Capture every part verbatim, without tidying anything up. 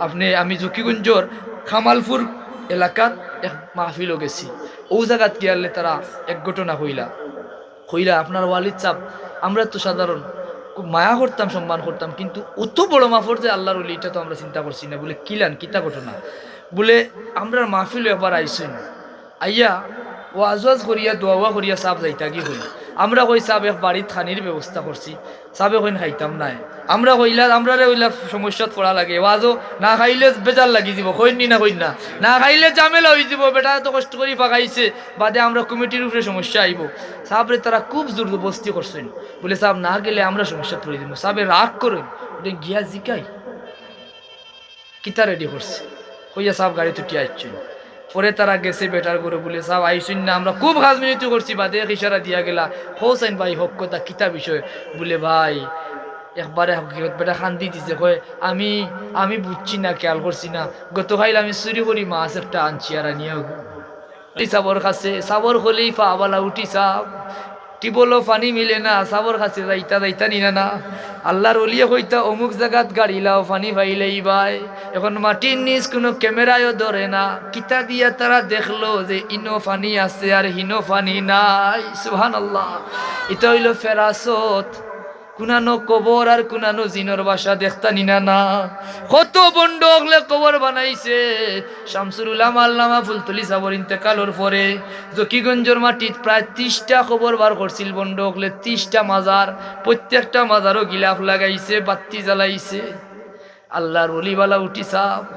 আপনে, আমি জকিগঞ্জর কামালপুর এলাকার এক মাহফিলো গেছি। অউ জাগাত গিয়ালে তারা এক ঘটনা কইলা। কইলা, "আপনার ওয়ালিদ সাব, আমরা তো সাধারণ, খুব মায়া করতাম, সম্মান করতাম, কিন্তু অত বড় মাপর যে আল্লার ওলি, ইটা তো আমরা চিন্তা করছি না।" বুলে, "কিলান, কিতা ঘটনা?" বুলে, "আমরার মাহফিলো একবার আইছইন, আইয়া ওয়াজ ওয়াজ করিয়া, দোয়া ওয়া করিয়া সাব যাইতা গি কইন। আমরা কই, 'সাব, এক বাড়িত খানির ব্যবস্থা করছি।' সাবে কইন, "খাইতাম নায়।" আমরা কইলা, আমরারে অইলা সমস্যাত পড়া লাগে, ওয়াজও না খাইলে বেজার লাগি যিবো, কইন নি না কইন না, না খাইলে ঝামেলা অই যিবো, বেটা এত কষ্ট করি পাকাইছে, বাদে আমরা কমিটির উপরে সমস্যা আইবো। সাবরে তারা খুব জবরদস্তি করছইন, বুলে, 'সাব না গেলে আমরা সমস্যাত পড়ি যিমু।' সাবে রাগ করইন, বুলে, "গিয়া জিকাই।" কিতা রেডি করছে, কইয়া সাব গাড়িত উঠিয়া আইছইন। পরে তারা গেছে বেটার ঘরো, বুলে, "সাব আইছইন না, আমরা খুব খাজ মিনতি করছি, বাদে এক ইশারা দিয়া গেলা, কও চাইন ভাই, হক কথা, কিতা বিষয়?" বুলে, "ভাই, একবারে হকিকত, বেটা কান্দি দিছে, কয়, 'আমি, আমি বুঝছি না, খেয়াল করছি না, গতকাইল আমি চুরি করি মাছ একটা আনছি আর আনিয়া সাবর কাছে, সাবর খলিফা বালাউটি সাব, টিবলো পানি মিলে না, সাবর কাছে যাইতা, যাইতা নি না, না। আল্লার ওলিয়ে কইতা, 'অমুক জাগাত গাড়ি লাও, পানি পাইলেই ভাই।' এখন মাটির নিচ কুনু ক্যামেরায়ও ধরে না, কিতা দিয়া তারা দেখলো যে ইনো পানি আছে আর হিনো পানি নাই? সুবহানাল্লাহ। ইটা অইলো ফেরাসত। কুনানো কবর আর কুনানো জিনর বাসা দেখতা নি না, না। কত ভন্ড অকলে কবর বানাইছে। শামসুল উলামা আল্লামা ফুলতলি সাবর ইন্তেকালর পরে জকিগঞ্জর মাটিত প্রায় তিশটা কবর বার করছিল ভন্ড অকলে, তিশটা মাজার, প্রত্যেকটা মাজারও গিলাফ লাগাইছে, বাত্তি জ্বালাইছে। আল্লার ওলি বালাউটি সাব,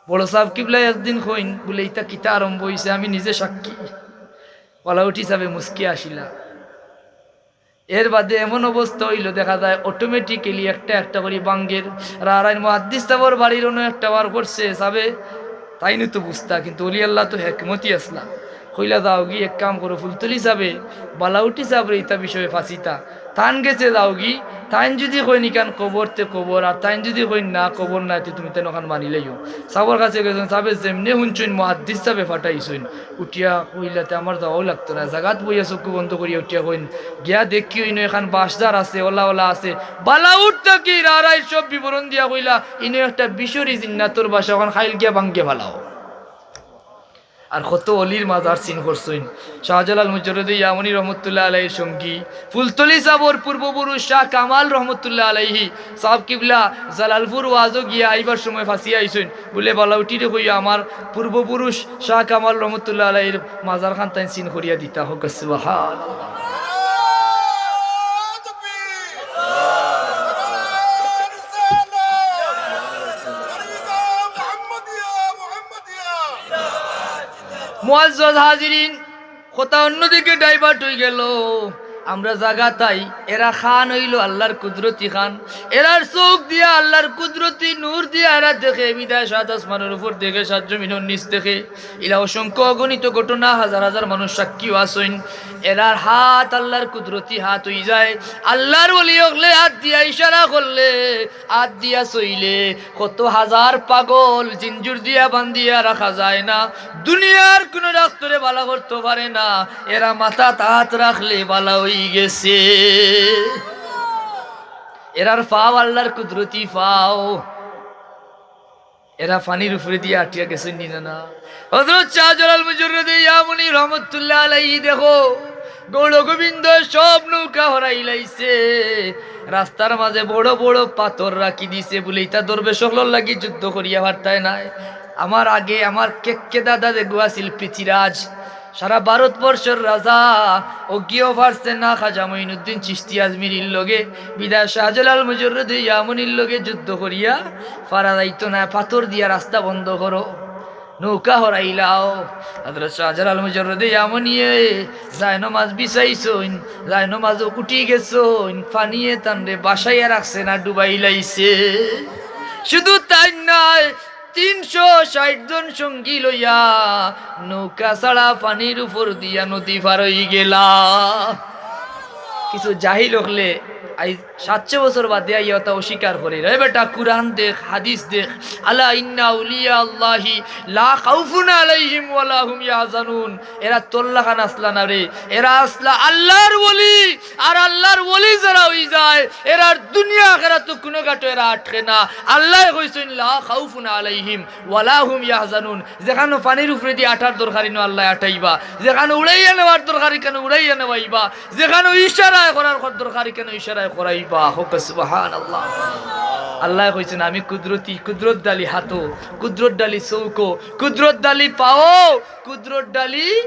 বড় সাব কিবলা একদিন কইন, বুলে, "ইতা কিতা আরম্ভ অইছে, আমি নিজে সাক্ষী।" বালাউটি সাবে মুস্কি আসিলা। এর বাদে এমন অবস্থা অইলো, দেখা যায় automatically একটা একটা করি ভাঙ্গের। রারাইন মুহাদ্দিস সাবর বাড়ির অনো একটা বার করছে, সাবে তাইনও তো বুঝতা, কিন্তু ওলি আল্লাহ তো হেকমতি আসলা। কইলা, "যাওগি, এক কাম করো, ফুলতলি সাবে বালাউটি সাবরে ইতা বিষয়ে ফাঁসিতা। তান গেছে যাওগি, তাইন যুদি কইন ইখান কবর তে কবর, আর তাইন যুদি কইন না কবর নায়, তে তুমি তেন অখান মানিলাইও।" সাবর কাছে গেছইন, সাবে যেমনে হুনছইন মুহাদ্দিস সাবে ফাটাইছইন, উঠিয়া কইলা, "তে আমার যাওয়াও লাগতো না।" জাগাত বইয়া চক্ষু বন্ধ করিয়া উঠিয়া কইন, "গিয়া দেখিও, ইনো এখান বাঁশঝাড় আছে, ওলা ওলা আছে।" বালাউট থাকি রারাই সব বিবরণ দিয়া কইলা, "ইনো একটা বিষরি জিন্নাতর বাসা, অখান খাইল গিয়া ভাঙ্গে ফালাও।" আর কত অলির মাজার চিন করছইন। শাহজালাল মুজররদে ইয়ামনি রহমতুল্লাহ আলাইহির সঙ্গী, ফুলতলি সাবর পূর্বপুরুষ শাহ কামাল রহমতুল্লাহ আলাইহি, সাব কিবলা জালালপুর ওয়াজো গিয়া আইবার সময় ফাঁসিয়া আইছইন। বুলে, "বালাউটিরে কইও, আমার পূর্বপুরুষ শাহ কামাল রহমতুল্লাহ আলাইহির মাজার খান তাইন চিন করিয়া দিতা।" হক সুবহানাল্লাহ। মুআজ্জাজ হাজিরিন, কথা অন্যদিকে divert অই গেল। আমরা জাগাত আই, এরা খান অইলো আল্লার কুদরতি খান। এরার চউখ দিয়া আল্লার কুদরতি নূর দিয়া এরা দেখে, বিদায় সাত আসমানর উপর দেখে, সাত জমিনর নিচ দেখে। ইলা অসংখ্য অগণিত ঘটনা, হাজার হাজার মানুষ সাক্ষীও আছইন। এরার হাত আল্লার কুদরতি হাত অই যায়। আল্লার ওলি অকলে হাত দিয়া ইশারা করলে, হাত দিয়া ছইলে, কত হাজার পাগল জিঞ্জুর দিয়া বান্ধিয়া রাখা যায় না। দুনিয়ার কুনু ডাক্তরে বালা করতো পারে না, এরা মাথাত হাত রাখলে বালা অই গেছে। এরার পাও আল্লার কুদরতি পাও, এরা পানির উপরে দিয়া আটিয়া গেছইন নি না, না। হযরত শাহজালাল মুজররদে ইয়ামনি রহমতুল্লাহ আলাইহি দেখো, গৌর গোবিন্দ সব নৌকা হরাইলাইছে। রাস্তার মাঝে বড় বড় পাথর রাখি দিছে, বুলে, "ইতা দরবেশ অকলর লাগি যুদ্ধ করিয়া পারতায় নায়।" আমার আগে আমার কেক্কে দাদা যেগু আছিল পৃথিরাজ, সারা ভারতবর্ষর রাজা, অগিও পারছে না খাজা মঈনুদ্দিন চিশতি আজমিরির লগে, বিদায় শাহজালাল মুজররদে ইয়ামনির লগে যুদ্ধ করিয়া পারা যাইতো না, পাথর দিয়া রাস্তা বন্ধ করো। নৌকা হরাইলাও। হযরত শাহজালাল মুজররদে ইয়ামনিয়ে জায়নমাজ বিছাইছইন, জায়নমাজো উঠি গেছইন, পানিয়ে তানরে বাসাইয়া রাখছে না, ডুবাইলাইছে। শুধু তাই নায়, তিনশো ষাইট জন সঙ্গী লইয়া নৌকা ছাড়া পানির উপর দিয়া নদী পার অই গেলা। কিছু জাহিল অকলে আইজ সাতশো বছর বাদে আইয়া ওটা অস্বীকার করে, "রে বেটা, কুরআন দেখ, হাদিস দেখ, আলা ইন্না আউলিয়া আল্লাহি লা খাউফুন আলাইহিম ওয়ালা হুম ইয়াহজানুন।" এরা তোল্লা খান আসলা না রে, এরা আসলা আল্লাহর ওলি। আর আল্লাহর ওলি যারা অই যায়, এরার দুনিয়া আখেরাত কুনু ঘাটো এরা আটকে না। আল্লায় কইছইন, "লা খাউফুন আলাইহিম ওয়ালা হুম ইয়াহজানুন।" যেখানো পানির উপরেদি আটার দরকার ইনো আল্লায় আটাইবা, যেখানো উড়াইয়া নেওয়ার দরকার ইখানো উড়াইয়া নেওয়াইবা, যেখানো ইশারায় করার দরকার ইখানো ইশারায় করাইবা। হোক সুবহানাল্লাহ। আল্লায় কইছইন, "আমি কুদরতি, কুদরতডালি হাতো, কুদরতডালি চউখো, কুদরতডালি পাও, কুদরতডালি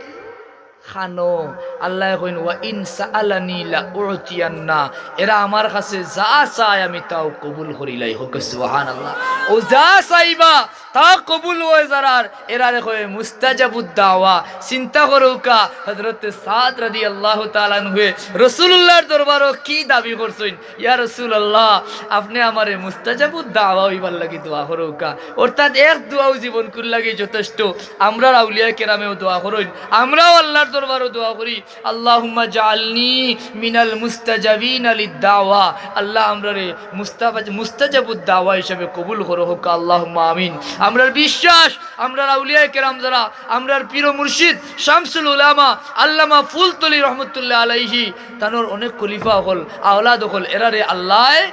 খানো।" আল্লায় কইন, "ওয়া ইন সাআলানি লা উতিয়ান্না।" এরা আমার কাছে যা চায় আমি তাও কবুল করিলাই। হোক সুবহানাল্লাহ। অউ যা চাইবা তা কবুল অয় যারার, এরারে কয় মুস্তাজাবুদ দাওয়া। চিন্তা করউক্কা, হযরতে সাদ রাদিয়াল্লাহু তাআলা আনহুয়ে রাসূলুল্লাহর দরবারো কি দাবি করছইন, "ইয়া রাসূলুল্লাহ, আপনে আমারে মুস্তাজাবুদ দাওয়া অইবার লাগি দোয়া করউক্কা।" অর্থাৎ এক দোয়াউ জীবনকুর লাগি যথেষ্ট। আমরার আউলিয়া কেরামেও দোয়া করইন, আমরাও আল্লাহর দরবারো দোয়া করি, "আল্লাহুম্মা জাআলনি মিনাল মুস্তাজাবিনা লিদ দাওয়া।" আল্লাহ, আমরারে মুস্তাবা-, মুস্তাজাবুদ দাওয়া হিসাবে কবুল করো, হোক আল্লাহুম্মা আমিন। আমরার বিশ্বাস, আমরার আউলিয়ায়ে কেরাম যারা, আমরার পীর ও মুর্শিদ শামসুল উলামা আল্লামা ফুলতলি রহমতুল্লাহ আলাইহি, তানোর অনেক খলিফা অকল, আওলাদ অকল, এরারে আল্লায়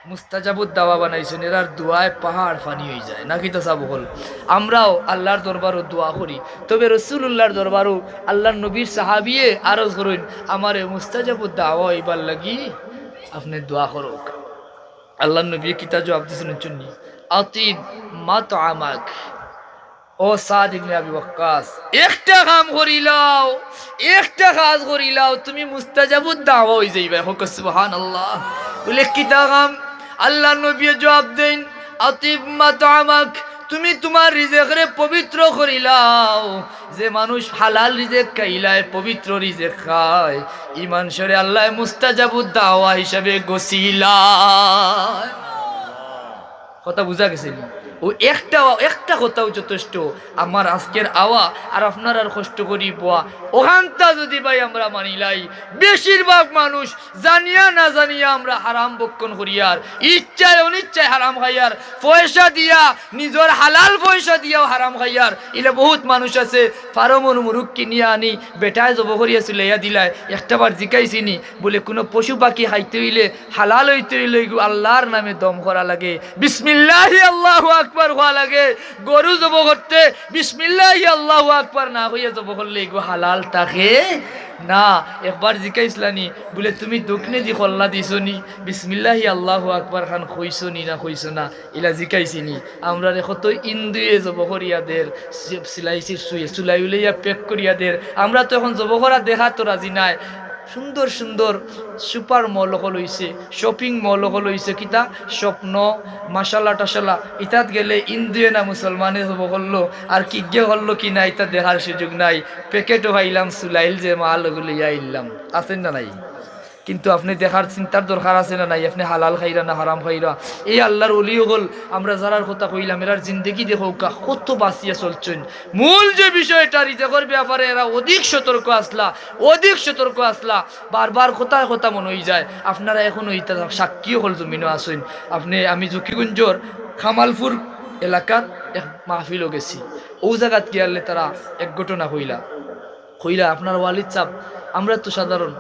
মুস্তাজাবুদ দাওয়া বানাইছইন, এরার দোয়ায় পাহাড় ফানি অইযায়। না কিতা সাব অকল? আমরাও আল্লাহর দরবারো দোয়া করি, তবে রাসূলুল্লাহর দরবারো আল্লাহর নবীর সাহাবিয়ে আরজ করইন, "আমারে মুস্তাজাবুদ দাওয়া অইবার লাগি আপনে দোয়া করউক।" আল্লাহর নবীয়ে কিতা জবাব দিছইন হুনছইন নি? "আতিব মাতআমাক।" ও সাদ ইবনে আবি ওয়াক্কাস, একটা কাম করিলাও, একটা কাজ করিলাও, তুমি মুস্তাজাবুদ দাওয়া অইযাইবায়। হোক সুবহানাল্লাহ। বুলে, "কিতা কাম?" আল্লাহর নবীয়ে জবাব দেইন, "আতিব মাতআমাক, তুমি তুমার রিজেকরে পবিত্র করিলাও।" যে মানুষ হালাল রিজেক খাইলায়, পবিত্র রিজেক খায়, ই মানষরে আল্লায় মুস্তাজাবুদ দাওয়া হিসাবে গছিলায়। কথা বুঝা গেছে নি? অউ একটা, একটা কথাউ যথেষ্ট। আমার আজকের আওয়া আর আপনারার কষ্ট করি বওয়া, অখানটা যুদি ভাই আমরা মানিলাই, বেশিরভাগ মানুষ জানিয়া না জানিয়া আমরা হারাম ভক্ষণ করিয়ার, ইচ্ছায় অনিচ্ছায় হারাম খাইয়ার, পয়সা দিয়া, নিজর হালাল পয়সা দিয়াও হারাম খাইয়ার। ইলা বউত মানুষ আছে, ফার্মর মুরগ কিনিয়া আনি বেটায় জবো করিয়া চুলাইয়া দিলায়। একটা বার জিকাইছি নি, বুলে, কুনু পশু পাখি খাইতে অইলে, হালাল অইতে অইলে, ইগু আল্লাহর নামে দম করা লাগে, বিসমিল্লাহি আল্লাহু আকবার কওয়া লাগে। গরু জবো করতে বিসমিল্লাহি আল্লাহু আকবার না কইয়া জবো করলে ইগু হালাল থাকে না। একবার জিকাইছলা নি, বুলে, "তুমি দক্ষিণেদি কল্লা দিছো নি, বিসমিল্লাহি আল্লাহু আকবার খান কইছো নি না কইছো না?" ইলা জিকাইছি নি। আমরারে কত হিন্দুয়ে জবো করিয়া দের, সি-, সিলাইছির সুয়ে, চুলাই উলাইয়া প্যাক করিয়া দের। আমরা তো এখন জবো করা দেখাত রাজি নায়। সুন্দর সুন্দর সুপার মল অকল অইছে, শপিং মল অকল অইছে, কিতা স্বপ্ন, মাশাল্লাহ টাশাল্লাহ, ইতাত গেলে হিন্দুয়ে না মুসলমানে জবো করলো, আর কিগিয়ে করলো কি না, ইতা দেখার সুযোগ নাই। প্যাকেটো পাইলাম, চুলাইল যে মাল, অগু লইয়া আইলাম, আছে না নাই? কিন্তু আপনে দেখার চিন্তার দরকার আছে না নাই? আপনে হালাল খাইরা না হারাম খাইরা? এই আল্লাহর ওলি অকল, আমরা যারার কথা কইলাম, এরার জিন্দেগি দেখউক্কা, কত বাঁচিয়া চলছইন। মূল যে বিষয়টা, রিজেকর ব্যাপারে এরা অধিক সতর্ক আছলা, অধিক সতর্ক আছলা। বারবার কথায় কথা মনো অইযায়, আপনারা এখনো ইতা সাক্ষী অকল জমিনো আছইন। আপনে, আমি জকিগঞ্জর কামালপুর এলাকাত এক মাহফিলো গেছি, অউ জাগাত গিয়ারলে তারা এক ঘটনা কইলা। কইলা, "আপনার ওয়ালিদ সাব, আমরা তো সাধারণ,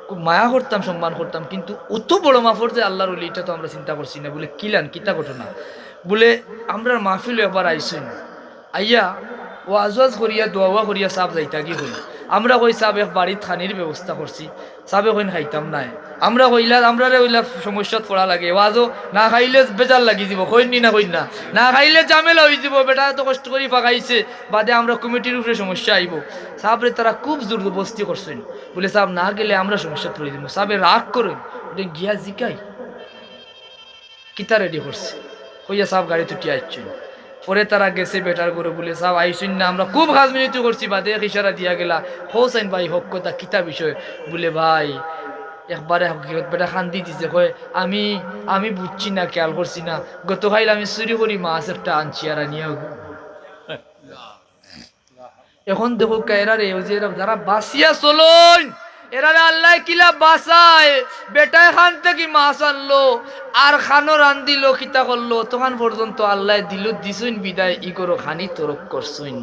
খুব মায়া করতাম, সম্মান করতাম, কিন্তু অত বড় মাপর যে আল্লাহর ওলি, ইটা তো আমরা চিন্তা করছি না।" বুলে, "কিলান, কিতা ঘটনা?" বুলে, "আমরার মাহফিলো একবার আইছইন, আইয়া ওয়াজ ওয়াজ করিয়া, দোয়া ওয়া করিয়া সাব যাইতাগি কইন। আমরা কই, 'সাব, এক বাড়িত খানির ব্যবস্থা করছি।' সাবে কইন, "খাইতাম নায়।" আমরা কইলা, আমরারে অইলা সমস্যাত পড়া লাগে, ওয়াজো না খাইলে বেজার লাগি যিবো, কইন নি না কইন না, না খাইলে ঝামেলা অইযিবো, বেটায় তো কষ্ট করি পাকাইছে, বাদে আমরা কমিটির উপরে সমস্যা আইবো। সাবরে তারা খুব জোরজবস্তি করছইন, বুলে, "সাব না গেলে আমরা সমস্যাত পড়ি যিমু।" সাবে রাগ করইন, বুলে, "গিয়া জিকাই, কিতা রেডি করছে?" কইয়া সাব গাড়িত উঠিয়া আইছইন। পরে তারা গেছে বেটার ঘরো, বুলে, "সাব আইছইন না, আমরা খুব খাজ মিনতি করছি।" বাদে এক ইশারা দিয়া গেলা, "কও চাইন ভাই, হক কথা, কিতা বিষয়?" বুলে, "ভাই, একবারে হকিকত, বেটা কান্দি দিছে, কয়, 'আমি, আমি বুঝছি না, খেয়াল করছি না, গতকাইল আমি চুরি করি মাছ একটা আনছি আর আনিয়া অগু।'" এখন দেখউক্কা এরারে, অউ যে এরা যারা বাঁচিয়া চলইন, এরারে আল্লায় কিলা বাঁচায়, বেটায় খান থাকি মাছ আনলো, আর খানো রান্দিলো, কিতা করলো, অতখান পর্যন্ত আল্লায় দিলুত দিছইন বিদায় ইগরে খানি তরক করছইন।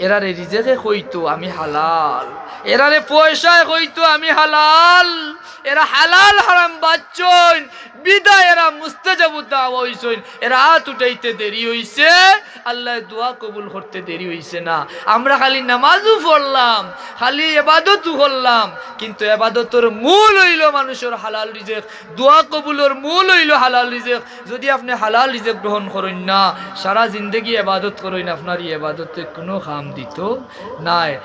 এরারে রিজেকে কইতো আমি হালাল, এরারে পয়সায় কইতো আমি হালাল, এরা হালাল হারাম বাঁচছইন, বিদায় এরা মুস্তাজাবু দাওয়া অইছইন। এরা আত উঠাইতে দেরি অইছে, আল্লায় দোয়া কবুল করতে দেরি অইছে না। আমরা খালি নামাজও পড়লাম, খালি এবাদতও করলাম, কিন্তু এবাদতর মূল অইলো মানুষর হালাল রিজেক, দোয়া কবুলর মূল অইলো হালাল রিজেক। যুদি আপনে হালাল রিজেক গ্রহণ করইন না, সারা জিন্দেগি এবাদত করইন, আপনার ই এবাদতে কুনু কাম দিতো নায়।